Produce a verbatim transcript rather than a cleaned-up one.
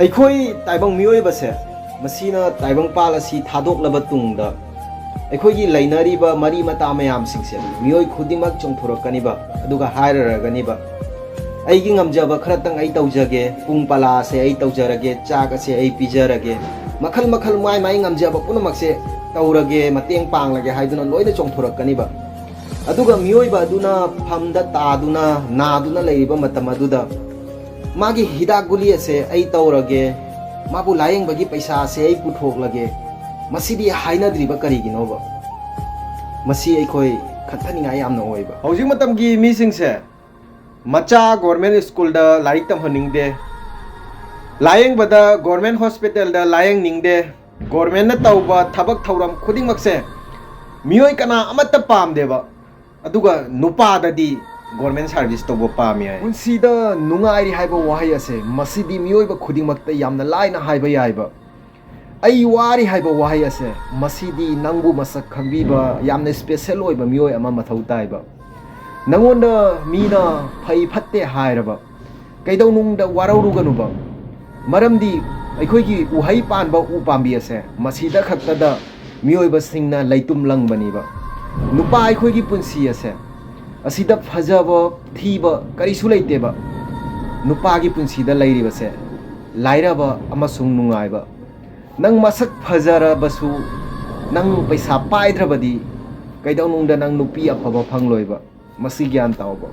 ꯑꯩꯈꯣꯏ ꯇꯥꯏꯕꯪ ꯃꯤꯑꯣꯏꯕꯁꯦ, ꯃꯁꯤꯅ ꯇꯥꯏꯕꯪꯄꯥꯜ ꯑꯁꯤ ꯊꯥꯗꯣꯛꯂꯕ ꯇꯨꯡꯗ, ꯑꯩꯈꯣꯏꯒꯤ ꯂꯩꯅꯔꯤꯕ ꯃꯔꯤ ꯃꯇꯥ ꯃꯌꯥꯝꯁꯤꯡꯁꯦ ꯃꯤꯑꯣꯏ ꯈꯨꯗꯤꯡꯃꯛ ꯆꯣꯡꯊꯣꯔꯛꯀꯅꯤꯕ꯫ ꯑꯗꯨꯒ ꯍꯥꯏꯔꯔꯒꯅꯤꯕ, "ꯑꯩꯒꯤ ꯉꯝꯖꯕ ꯈꯔꯇꯪ ꯑꯩ ꯇꯧꯖꯒꯦ, ꯄꯨꯡ ꯄꯂꯥ ꯑꯁꯦ ꯑꯩ ꯇꯧꯖꯔꯒꯦ, ꯆꯥꯛ ꯑꯁꯦ ꯑꯩ ꯄꯤꯖꯔꯒꯦ, ꯃꯈꯜ ꯃꯈꯜ ꯃꯥꯏ ꯃꯥꯏ ꯉꯝꯖꯕ ꯄꯨꯝꯅꯃꯛꯁꯦ ꯇꯧꯔꯒꯦ, ꯃꯇꯦꯡ ꯄꯥꯡꯂꯒꯦ" ꯍꯥꯏꯗꯨꯅ ꯂꯣꯏꯅ ꯆꯣꯡꯊꯣꯔꯛꯀꯅꯤꯕ꯫ ꯑꯗꯨꯒ ꯃꯤꯑꯣꯏꯕ ꯑꯗꯨꯅ ꯐꯝꯗ ꯇꯥꯗꯨꯅ, ꯅꯥꯗꯨꯅ ꯂꯩꯔꯤꯕ ꯃꯇꯝ ꯑꯗꯨꯗ, "ꯃꯥꯒꯤ ꯍꯤꯗꯥꯛ ꯒꯨꯂꯤ ꯑꯁꯦ ꯑꯩ ꯇꯧꯔꯒꯦ, ꯃꯥꯕꯨ ꯂꯥꯌꯦꯡꯕꯒꯤ ꯄꯩꯁꯥ ꯑꯁꯦ ꯑꯩ ꯄꯨꯊꯣꯛꯂꯒꯦ", ꯃꯁꯤꯗꯤ ꯍꯥꯏꯅꯗ꯭ꯔꯤꯕ ꯀꯔꯤꯒꯤꯅꯣꯕ? ꯃꯁꯤ ꯑꯩꯈꯣꯏ ꯈꯟꯊꯅꯤꯡꯉꯥꯏ ꯌꯥꯝꯅ ꯑꯣꯏꯕ꯫ ꯍꯧꯖꯤꯛ ꯃꯇꯝꯒꯤ ꯃꯤꯁꯤꯡꯁꯦ ꯃꯆꯥ ꯒꯣꯔꯃꯦꯟ ꯁ꯭ꯀꯨꯜꯗ ꯂꯥꯏꯔꯤꯛ ꯇꯝꯍꯟꯅꯤꯡꯗꯦ, ꯂꯥꯌꯦꯡꯕꯗ ꯒꯣꯔꯃꯦꯟ ꯍꯣꯁꯄꯤꯇꯥꯜꯗ ꯂꯥꯌꯦꯡꯅꯤꯡꯗꯦ, ꯒꯣꯔꯃꯦꯟꯅ ꯇꯧꯕ ꯊꯕꯛ ꯊꯧꯔꯝ ꯈꯨꯗꯤꯡꯃꯛꯁꯦ ꯃꯤꯑꯣꯏ ꯀꯅꯥ ꯑꯃꯠꯇ ꯄꯥꯝꯗꯦꯕ꯫ ꯑꯗꯨꯒ ꯅꯨꯄꯥꯗꯗꯤ ꯒꯣꯔꯃꯦꯟ ꯁꯥꯔꯚꯤꯁ ꯇꯧꯕ ꯄꯥꯝꯃꯤ ꯍꯥꯏ꯫ ꯄꯨꯟꯁꯤꯗ ꯅꯨꯡꯉꯥꯏꯔꯤ ꯍꯥꯏꯕ ꯋꯥꯍꯩ ꯑꯁꯦ ꯃꯁꯤꯗꯤ ꯃꯤꯑꯣꯏꯕ ꯈꯨꯗꯤꯡꯃꯛꯇ ꯌꯥꯝꯅ ꯂꯥꯏꯅ ꯍꯥꯏꯕ ꯌꯥꯏꯕ꯫ "ꯑꯩ ꯋꯥꯔꯤ" ꯍꯥꯏꯕ ꯋꯥꯍꯩ ꯑꯁꯦ, ꯃꯁꯤꯗꯤ ꯅꯪꯕꯨ ꯃꯁꯛ ꯈꯪꯕꯤꯕ, ꯌꯥꯝꯅ ꯁ꯭ꯄꯦꯁꯦꯜ ꯑꯣꯏꯕ ꯃꯤꯑꯣꯏ ꯑꯃ ꯃꯊꯧ ꯇꯥꯏꯕ꯫ ꯅꯪꯉꯣꯟꯗ ꯃꯤꯅ ꯐꯩ ꯐꯠꯇꯦ ꯍꯥꯏꯔꯕ, ꯀꯩꯗꯧꯅꯨꯡꯗ ꯋꯥꯔꯧꯔꯨꯒꯅꯨꯕ꯫ ꯃꯔꯝꯗꯤ ꯑꯩꯈꯣꯏꯒꯤ ꯎꯍꯩ ꯄꯥꯟꯕ ꯎ ꯄꯥꯝꯕꯤ ꯑꯁꯦ ꯃꯁꯤꯗ ꯈꯛꯇꯗ ꯃꯤꯑꯣꯏꯕꯁꯤꯡꯅ ꯂꯩꯇꯨꯝ ꯂꯪꯕꯅꯤꯕ꯫ ꯅꯨꯄꯥ ꯑꯩꯈꯣꯏꯒꯤ ꯄꯨꯟꯁꯤ ꯑꯁꯦ, ꯑꯁꯤꯗ ꯐꯖꯕ ꯊꯤꯕ ꯀꯔꯤꯁꯨ ꯂꯩꯇꯦꯕ꯫ ꯅꯨꯄꯥꯒꯤ ꯄꯨꯟꯁꯤꯗ ꯂꯩꯔꯤꯕꯁꯦ ꯂꯥꯏꯔꯕ ꯑꯃꯁꯨꯡ ꯅꯨꯡꯉꯥꯏꯕ꯫ ꯅꯪ ꯃꯁꯛ ꯐꯖꯔꯕꯁꯨ, ꯅꯪ ꯄꯩꯁꯥ ꯄꯥꯏꯗ꯭ꯔꯕꯗꯤ ꯀꯩꯗꯧꯅꯨꯡꯗ ꯅꯪ ꯅꯨꯄꯤ ꯑꯐꯕ ꯐꯪꯂꯣꯏꯕ꯫ ꯃꯁꯤ ꯒ꯭ꯌꯥꯟ ꯇꯥꯎꯕ꯫